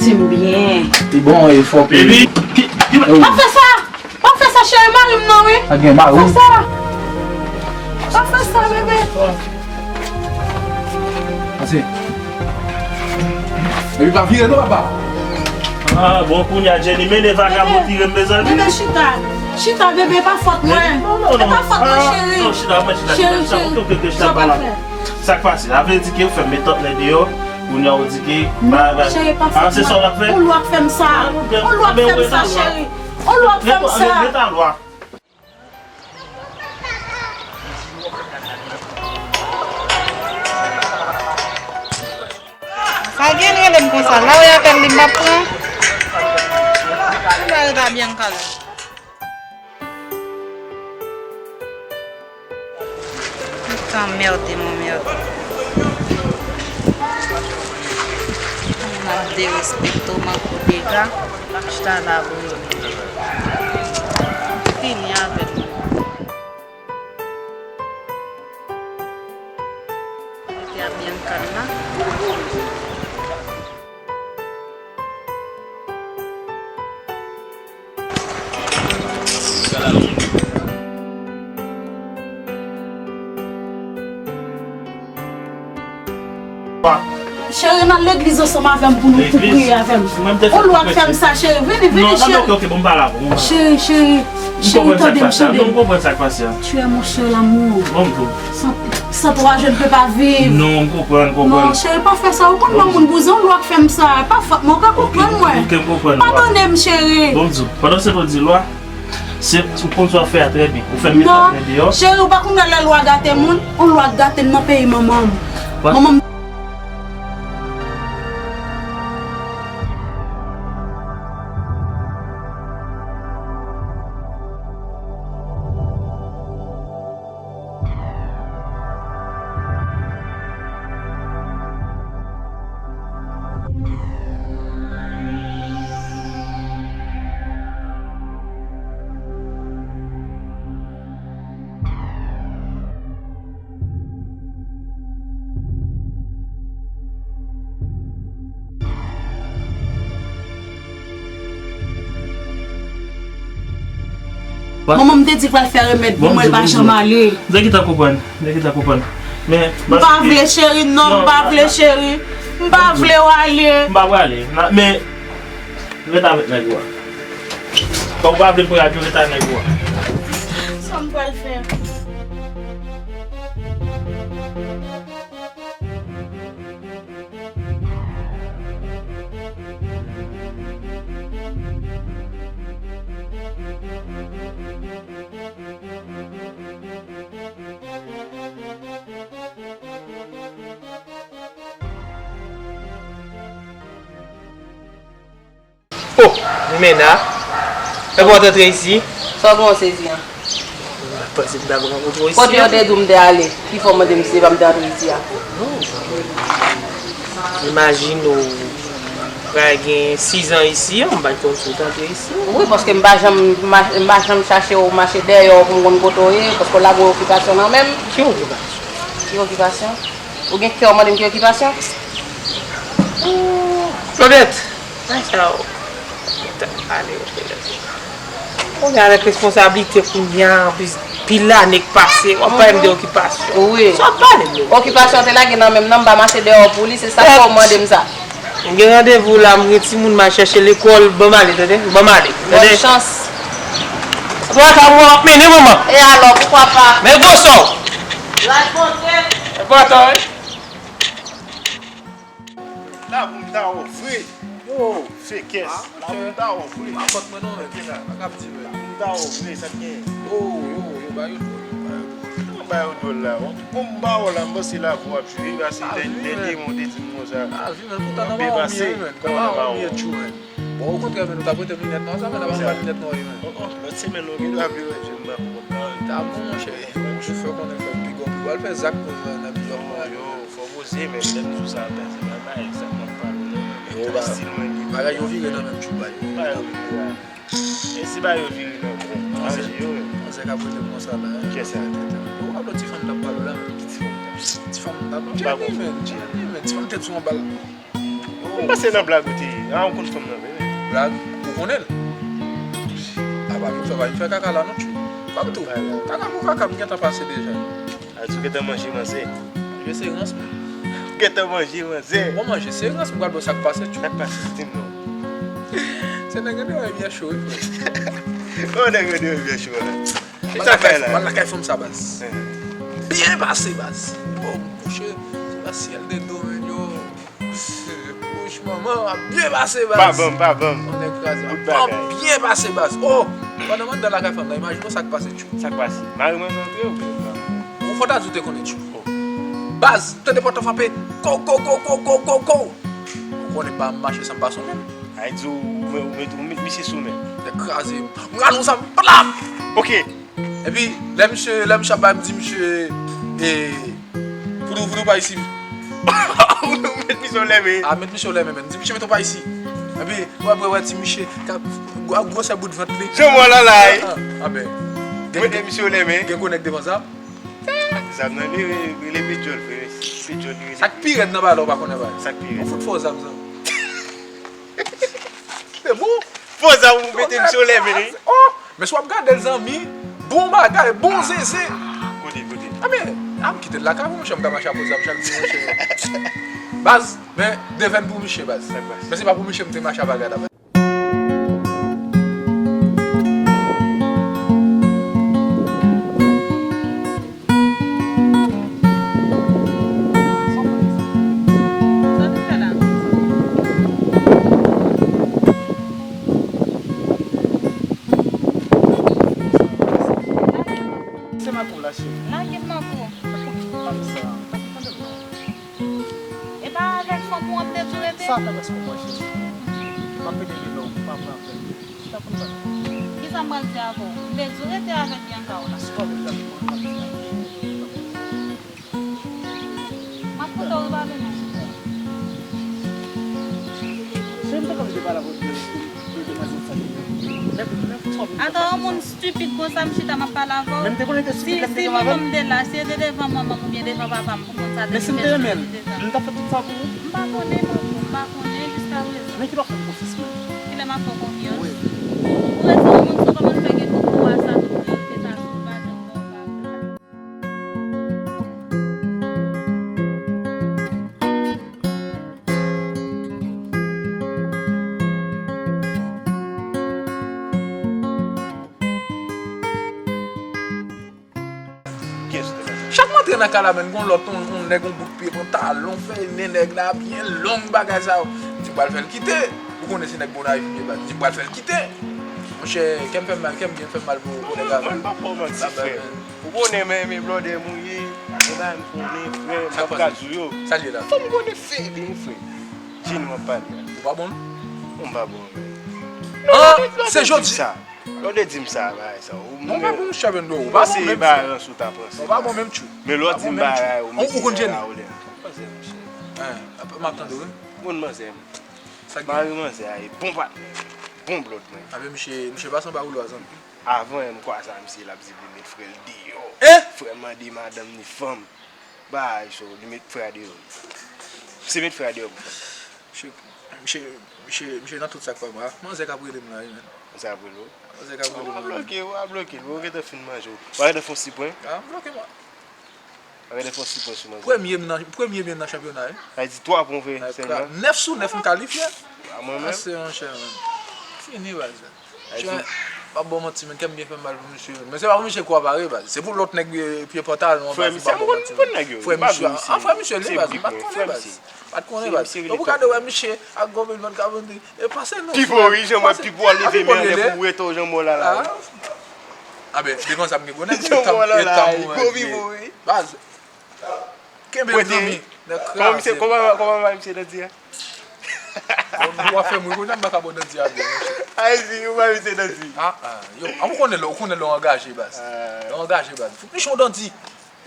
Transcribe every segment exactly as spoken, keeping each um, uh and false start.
Santi m byen. Li bon, e fò. Baby, ki, ki, pa fè sa! Pa fè sa, cheri, mari m nan, wi. Pa gen mari. Pa fè sa! Pa fè sa, bebe. Pase. Baby, pa vire non, papa. Ah, bon, kounye a, Jenny, mennen vagabon tire m, mezanmi. Bebe, chita. Chita, bebe, pa fòt mwen. Non, non, non. E pa fòt mwen, cheri. Non, chita, mwen chita, chita, chita. Cheri, cheri. Sa w pral fè? Sa k pase? Sa vle di ke ou fè m met tòt nèg deyò, kounye a ou di ke, non, cheri, pa fè sa. Ah, se sa w ap fè? On lwa k fè m sa. On lwa k fè m sa, cheri. On lwa k fè m sa. Reta lwa. Sa gen rele m konsa. La ou apèl li, m ap pran. Ou pa reta byen kalm. Ou t anmède m, anmède. Moun ap derespekte w, manke w dega, chita la pou yo. Fini avèk mwen. Mete a byen kalm la. Cheri, n al legliz ansanm avè m pou nou, pou priye avè m. On lwa k fè m sa, cheri. Vini, vini, cheri. Non, non, ok, ok, bon, m pale avè w. Cheri, cheri, cheri, tande m, tande m. Non, m konprann sa k pase a. Tu es mon seul amour. Bon, m tou. Sans, sans toi, je ne peux pas vivre. Non, m konprann, m konprann. Non, cheri, pa fè sa. Ou konn ban moun bouzen, on lwa k fè m sa. Pa fòt mwen, ou ka konprann mwen. Ok, m konprann. Padone m, cheri. Bon, m di w, pandan se tan w di lwa, se, ou konn sa w ap fè a trè byen. Ou fè m met tòt mwen deyò. Non, cheri, ou pa konn lè lwa gate moun, on lwa k gate m nan peyi manman m. Manman m. Manman m te di l pral fè remèd pou mwen, l pa janm ale. M te gentan konprann, m te gentan konprann. Men, m pa vle, cheri, non, m pa vle, cheri. M pa vle w ale. M pa prale. Men, ret avèk nèg ou a. Kòm ou pa vle m prale, ret avèk nèg ou a. Sa m pral fè? Oh, Jimena, e bò w t antre isi? Sa w pran w sezi an? Mwen panse m t ap rankontre w isi. Kote yo te di w m te ale? Ki fè w mande m si se pa m te antre isi a? Non. Imajine w pral gen sizan isi an, m pa t konn si w t antre isi. Wi, paske m pa janm, m pa, m pa janm chache w, mache dèyè w pou m konn kote w ye, paske w lage yon okipasyon nan men m. Ki okipasyon? Ki okipasyon? Ou gen kè w mande m ki okipasyon? Claudette! Ay, sa w t ap pale yo, Claudette. Kounye a avèk responsablite kounye a, anplis, pil ane k pase, w ap pale m de okipasyon. Wi. Sa w ap pale m de? Okipasyon te lage nan men m nan, m pa mache dèyè w pou li, se sa k fè w mande m sa. M gen randevou la, m gen timoun m al chèche lekòl, ban m ale, tande? Ban m ale, tande? Bòn chans. Twa ka mwen ap mennen manman. E alò, poukwa pa? Men gwo sò. Laj monte. Enpòtan, wi. Labou m ta ofri. Yo, fekès. Labou m ta ofri. Pa fòt mwen non, men. Sa k ap di, men. Labou m ta ofri, sa k gen? Yo, yo, yo, ba yo dwòl, yo, ba yo dwòl. Yo ba yo dwòl la, wi. Bon, m ba w la, m panse labou ap jwe, pase dènye, dènye moun te di m konsa. Lavi, men, poutan nan mawon m ye, men. Nan mawon m ye tjou, men. Bon, okontrè, men, nou t ap rete m linèt nwa sa, men n ap anba linèt nwa yo, men. Oh, oh, lòt semèn, ou gen dwa vle wè je m nan. Ta bon, monchè, yon jou fè konnen fè pigò, pigò. Al fè zak pou mwen nan pigò. Yo, fò poze, men, tèt sou sa, men, se pa bagay sa m ap pale, non. Yo, ba, bagay yo vire nan menm tjou, ba yo. Ba yo vire la. E si ba yo vire nan bon, manje yo, men. Manzè k ap rele m konsa la. Kiyès sa? Ou wè lòt ti fanm t ap pale la, men. Ti fanm t ap, ti fanm t ap, Jenny, men, Jenny, men, ti fanm tèt sou anba l. Yo Mwen panse nan blag ou te ye. A, ou konn fanm nan vre, wi. Blag? Ou konnen l? A, pa vin fè, pa vin fè kaka la non, tchou. Kòm tou, kaka pou kaka, m gentan pase deja. A, di ou gentan manje manzè. Manje se rans, mwen. Ou gentan manje manzè. Mwen manje se rans, mwen pral ba w sa k pase, tchou. Sa k pase? Di m non. Se nèg yo te wè byen cho, wi, frè. Bon, nèg yo te wè byen cho, la. Sa k fè la? Mwen lakay fanm sa, baz. Byen pase, baz. Oh, mouche, se pa syèl de do, men yo. Wouch, manman, w ap byen pase, baz. Pa ban m, pa ban m. Yon nèg kraze. Bout bagay. W ap byen pase, baz. Oh! Pandan m anndan lakay fanm nan, imajine w sa k pase, tchou. Sa k pase? Mari mwen rantre oubyen? Ou fò ta di w te konnen, tchou. Oh. Baz, m tande pòt la frape. Ko, ko, ko. Ou konnen pa m mache san m pa sou men. Ay di w, ou met, ou met, ou met misye sou men. Nèg kraze m. M rale yon zam. Plap! Ok. Epi, lè misye, lè misye ap bay, m di misye, e, fout ou, fout ou pa isi. Ou met misye o lèmen. A, met misye o lèmen, men. M di misye, met ou pa isi. Epi, w ap wè, wè ti misye, k ap, gwo, gwosè bout vant li. Jan mwen la la, e. A, a, a, ben. Ou mete misye o lèmen. Gen konèk devan zam. Zam nan, li, li, li pidjòl, vre. Pidjòl, li. Sa k pi rèd nan bagay la, ou pa konnen bagay. Sa k pi rèd. Ou fout fò zam, zam. Se bon. Fò zam, ou mete misye o lèmen. Oh! Men si w ap gade l, zanmi, bon bagay, bon zeze. Kote, kote? A, men, a, m kite l lakay mwen, monchè, m ka mache a fò zam chak jou, monchè. Baz, men, devèn pou misye, baz. Sa k pase? Men se pa pou misye m te mache a bagay la, baz. Sa w fè la? Se Marco la, cheri. Lage m, Marco. Tankou fanm sa, tankou tande m non. E pa avèk fanm ou an m te di w rete? Sa fè rès pou mwen, cheri. M ap pede vin lè w pa pran apèl. Chita pou n pale. Kisa m pral di avè w? M te di w rete avèk Bianca w la. Si w pa vle pale, mwen, m ap chita. M ap koute w pale non. Cheri, m te konn te pale avè w de, de demwazèl sa ki gen. Men, men fwa m te pase sa. Ata yon moun stupid konsa, m chita, m ap pale avè w. Men m te konnen te stupid lè m te gen avè l. Si, si manman m te la, si e te devan manman m oubyen devan papa m pou m konn sa te. Men si m te renmen l, m t ap fè tout sa pou ou. M pa konnen, Marco, m pa konnen jiskaprezan. Men kilè w ap fè m konfyans menm? Kilè m ap fè w konfyans? Wi. Ou rete yon moun san kòman fè gen tout pouvwa sa, tout otorite sa sou ou, pa janm ba w valè. Chak m antre nan kay la, menm gon lòt, yon, yon nèg, yon bout pye, pantalon, fè nen nèg la, byen long, bagay sa yo. M di m pral fè l kite. Ou konnen se nèg Gonayiv m ye, baz. M di m pral fè l kite. Monchè, kè m fè m mal, kè m byen fè m mal pou, pou nèg la. Mwen pa fè w manti, frè. Ou konnen m renmen blòdè m ou ye. Gen bagay m konnen, frè, m p ap ka di w yo. Sa l ye la? Fò m konnen fè byen, frè. Jeni w ap pale a. Ou pa bon? Ou m pa bon, men. Ah, se jodi sa. Lè w te di m sa, bagay sa, ou... Non, pa bon, Chabendo, ou pa bon menm, tchou. Ou pa bon menm, tchou. Men lè w di m bagay, ou mete la ou lè. Manzè, monchè. Hein, m ap tande w, wi. Moun manzè m. Sa k gen? Mari manzè a, e bon patnè. Bon blòd, mwen. Abe, misye, misye pase anba woulo a, zanmi. Avan yè m kwaze a misye, l ap di li met frè l deyò. Eh! Frè mande madanm ni fanm. Bagay cho, li met frè a deyò. Misye met frè a deyò pou frè. Misye, misye, misye, misye nan tout sa k pa bon. Ah, manzè k ap rele m la, wi, men. Manzè ap rele w? Manzè k ap rele m la. W a bloke, w a bloke l. W gentan fin manje w. W a gentan fè yon sipwen. Ah, bloke mwen. W a gentan fè yon sipwen sou manzè. Premye m nan, premye m nan chanpyona, wi. Sa vle di twa pwen w fè sèlman? Nèf sou nèf m kalifye. A mwen menm? Ase, monchè, men. Fini, baz. Ay, m ap ba w manti, men kè m byen fè m mal pou misye, men. Men se pa pou misye kwa pare, baz. Se pou lòt nèg, eh, pye pantalon an, baz, m ap ba w manti, men. Frè misye, ah, frè misye li, baz, m pa t konnen, baz. M pa t konnen, baz. Donk, ou gade, wè, misye ak gòmèl vant ka vant, e pase non, frè. Pipo, wi, jan mwen, Pipo a leve men anlè pou rete w jan mò la, la. Ah ben, devan sa, m gen gwo nèg, jan mò la, la, gwo Pipo, wi. Baz. Kenbe l, zanmi. Nèg kraze. Kòman misye, kòman, kòman misye nan di a? Bon, nou w ap fè m ri, kounye a m pa ka ba w dandi a byen, monchè. Ay, si, ou pa misye dandi. Ah, ah, yo, an, ou konnen lè, ou konnen lè w angaje, baz. Ah. Lè w angaje, baz. Fòk misye yon dandi.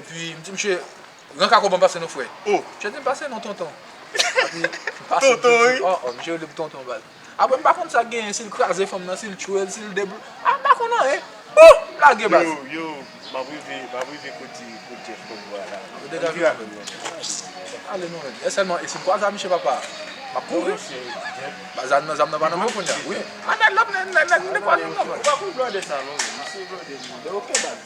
Epi, m di misye, rank a kòb an pase non, frè. Oh. Misye di m pase non, tonton. Epi, m pase tonton, wi. Oh, oh, misye rele m tonton, baz. Apre, m pa konn sa k genyen, si l kraze fanm nan, si l tchwe l, si l deblo-, ah, m pa konn anyen. Bon, lage, baz. Yo, yo, m ap rive, m ap rive kote, kote Jeff Kongo a la. Ann vire avè m non. Ale non, men. E sèlman, e si m kwaze a misye, papa. M ap kouri. Ba zam nan, zam nan pa nan men w kounye a. Wi. A nèg la, nèg, nèg, nèg, nèg pa nan men w. Ou pa konn blòdè sa non, men. Misye blòdè, blòdè. Ok, baz.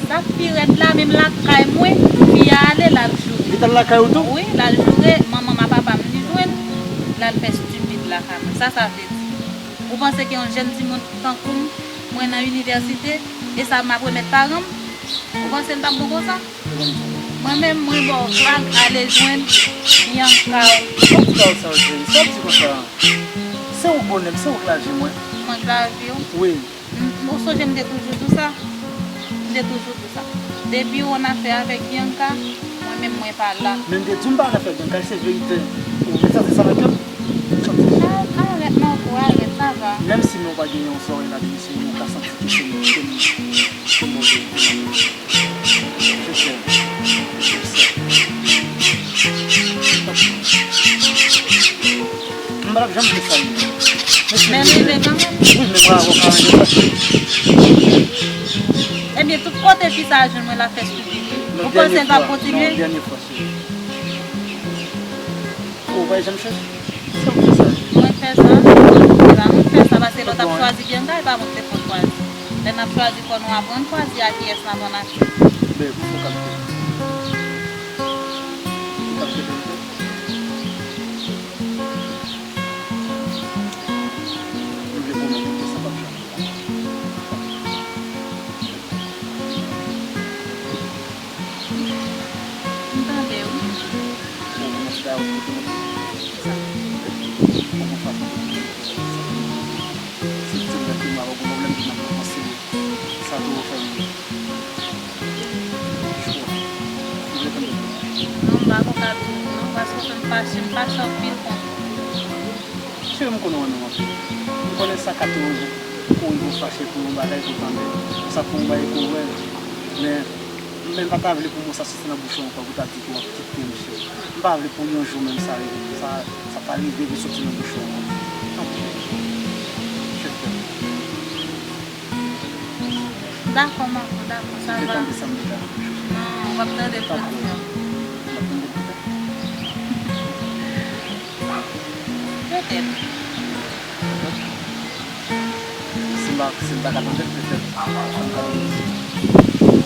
Sa k pi rèd la, menm lakay mwen, fi a ale, l al joure. Li t al lakay ou tou? Wi, l al joure, manman m ak papa m li jwenn, l al fè stipid lakay mwen. Sa sa vle di? Ou panse ke yon jèn timoun tankou m, mwen nan inivèsite, e sa m ap remèt paran m? Ou panse m t ap bon konsa? Mwen menm, mwen ba w vag, ale jwenn Bianca. Kòm ti ba w sa, Jerry? Sa w di konsa? Se ou k bon nèg, se ou k lavi mwen. Mwen k lavi w? Wi. M, ou sonje m te toujou di w sa? M te toujou di w sa. Depi w annafè avèk Bianca, mwen menm mwen pa la. Men m te di w m pa annafè ak Bianca, se verite. Ou vle santi sa nan kè m? Santi. A, arèt non, kou, arèt, sa va. Menm si nou pa gen yon sòrèy la, depi se nou ka santi ke se nou, ke nou, ke nou, ke nou. M pa t ap janm fè sa. Men rive kanmenm. Wi, men bravo, ka rive sa. Ebyen, tout kote fi sa a jwenn mwen, l ap fè stipid. Ou panse l p ap kontinye? Non, dènye fwa, cheri. Ou pa janm chèche? Se ou ki fè sa. Mwen fè sa? Se pa mwen k fè sa, paske lè w t ap chwazi Bianca, e pa mwen k te fè w chwazi. Lè n ap chwazi, fò nou aprann chwazi a kiyès n ap annafè. Bèl, ou kapte. Ou kapte, bèl. Nou vle pwomèt nou ke sa p ap janm. M tande w. Bon, mwen se ta yo pou tout moun. Kisa? Bon, bon fason. Se ti nèg ki mal, bon pwoblèm ki nan pwoblèm, se sa tou fè m. Ou vle tande? Non, m pa ko ka di w non, paske w fè m fache, m fache anpil kont ou. Cheri, m konnen w renmen m anpil. M konnen sa ka tou pou w rive w fache pou yon bagay pou w tande, sa pou yon bagay pou w wè. Men, men m pa ta vle pou mo sa soti nan bouch ou ankò pou ta di ke w ap kite m, cheri. M pa vle pou yon jou menm sa rive, sa, sa pa rive pou soti nan bouch ou ankò. Tanpri. Je t'aime. Dakò, m ankò, dakò, sa va. Ou vle tande sa m deja nan bouch ou? Non, w ap tande l jodi a. W ap tande l petèt? Petèt. Si m pa, si m pa ka tande l, petèt, m ka tande l.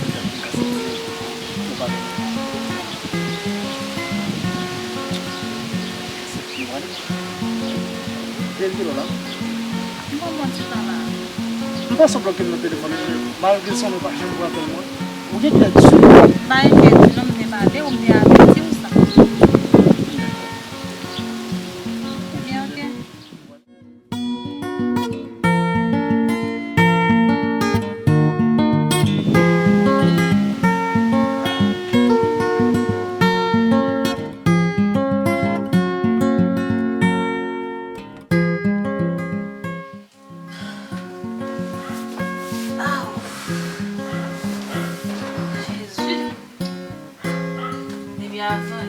Petèt, m ka santi l. Ou pa vle. Se ki mwen. Verite lò la. M pran bon ti tan la. M pa sanble ke m nan telefòn, malgre se yon nonm pa janm pran apèl mwen. Ou gen kè di. M pa gen kè di non, m te pale w, m te avèti w sa. Ebyen, oke. Aw! Jezi! Depi avan